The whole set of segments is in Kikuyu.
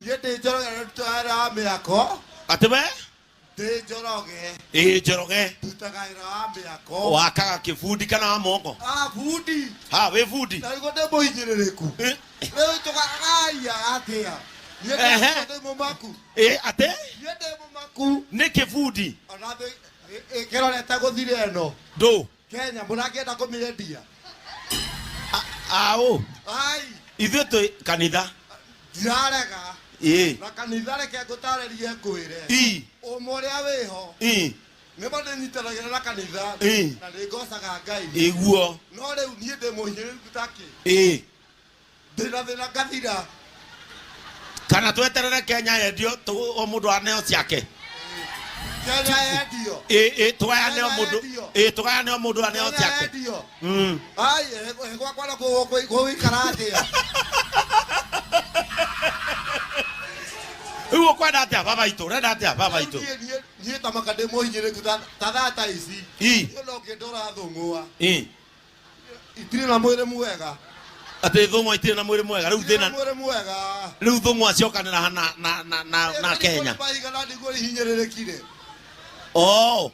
Niĩ ndĩ Njoroge na ndutaga wĩra wa mĩako. Atĩ we? Ndĩ Njoroge. Ĩĩ Njoroge. Ndutaga wĩra wa mĩako. Wakaga kĩbundi kana wa moko? Ah, bundi. Ha, wĩ bundi? Na nĩguo ndĩ mũhinyĩrĩrĩku. Rĩu tũgagaia atĩa? Niĩ Ehe. ndĩ mũmaku. Ĩ, atĩ? Niĩ ndĩ mũmaku. Nĩ kĩbundi. Ona thĩ ĩkĩrorete gũthira ĩno. Ndũ. Kenya mũrangĩenda kũmĩendia. Aũ. Ai. Ithuĩ twĩ kanitha. Ndirarega. Ĩ. Na kanitha reke ngũtarĩrie ngwĩre. Ĩ. Ũma ũrĩa wĩho. Ĩ. Nĩmo ndĩnyitanagĩra na kanitha. Ĩ. Na nĩngocaga Ngai. Ĩguo. No rĩu niĩ ndĩ mũhinyĩrĩrĩku takĩ. Ĩ. Ndĩna thĩna ngathira. Kana tweterere Kenya yendio o mũndũ aneo ciake. Kenya yendio. Ĩ ĩ tũgayane o Kenya mũndũ. yendio. Ĩ tũgayane o mũndũ aneo Kenya ciake. yendio. Mm. Ai, gwakwa na gũgũikara atĩa? Rĩu ũkwenda atĩa baba itũ? Ũrenda atĩa baba itũ? Niĩ niĩ niĩ ta maka ndĩ mũhinyĩrĩrĩku ta ta thaa ta ici. Ĩ. Niĩ no ngĩndora thũng'wa. Ĩ. Itirĩ na mwĩrĩ mwega. Atĩ thũng'wa itirĩ na mwĩrĩ mwega. Rĩu Itirĩ na thĩna mwĩrĩ mwega. rĩu thũng'wa ciokanĩra ha na na na na na Kenya. Maigana nĩguo ihinyĩrĩrĩkire. Oh.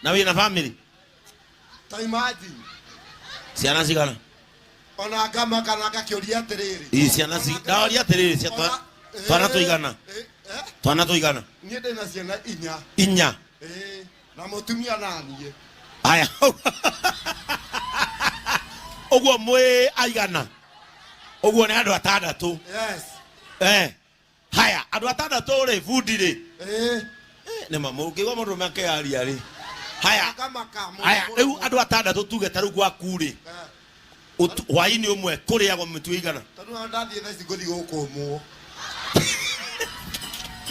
Na wĩna family? Ta imagine. Ciana cigana? Ona ngama kana ngakĩũria atĩrĩrĩ. Ĩ ciana ci ndaoria atĩrĩrĩ cia twa twana tũigana? Twana tũigana? Niĩ ndĩna ciana inya. Inya. Ĩĩ, na mũtumia naniĩ. Aya. Ũguo mwĩ aigana? Ũguo nĩ andũ atandatũ. Yes. Eh. Haya, andũ atandatũ rĩ, bundi rĩ. Ĩĩ. Nĩ ma mũngĩigua mũndũ ũmwe akĩaria rĩ. Haya. Ngamaka mũno Haya, mũno rĩu mũno. andũ atandatũ tuge ta rĩu gwaku rĩ. Hwaĩ-inĩ ũmwe kũrĩagwo mĩtu ĩigana? Tondũ ona ndathiĩ thaa ici ngũthiĩ gũkũmwo.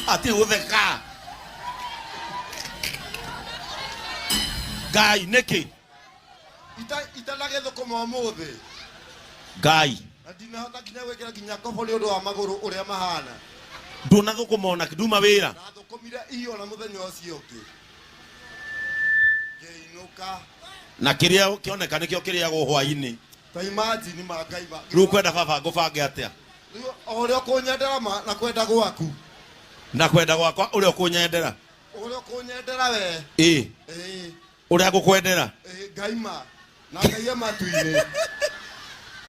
Atirĩ gũtheka. Ngai nĩkĩ? Itanagĩthũkũma ũmũthĩ. Ngai. Na ndinahota nginya gwĩkĩra nginya kobo nĩ ũndũ wa magũrũ ũrĩa mahana. Ndũnathũkũma ona nduma wĩra. Ndathũkũmire iyo na mũthenya ũcio ũngĩ. Ngĩinũka. Na kĩrĩa kĩoneka nĩkĩo kĩrĩagwo hwaĩ-inĩ. Ta imagine ma Ngai ma. Rĩu ũkwenda baba ngũbange atĩa? Rĩu o ũrĩa ũkũnyendera ma na kwenda gwaku. Na kwenda gwakwa ũrĩa ũkũnyendera. Ũrĩa ũkũnyendera we. Ĩ. Ĩ. Ũrĩa ngũkwendera. Ĩ, Ngai ma. Na Ngai e matu-inĩ.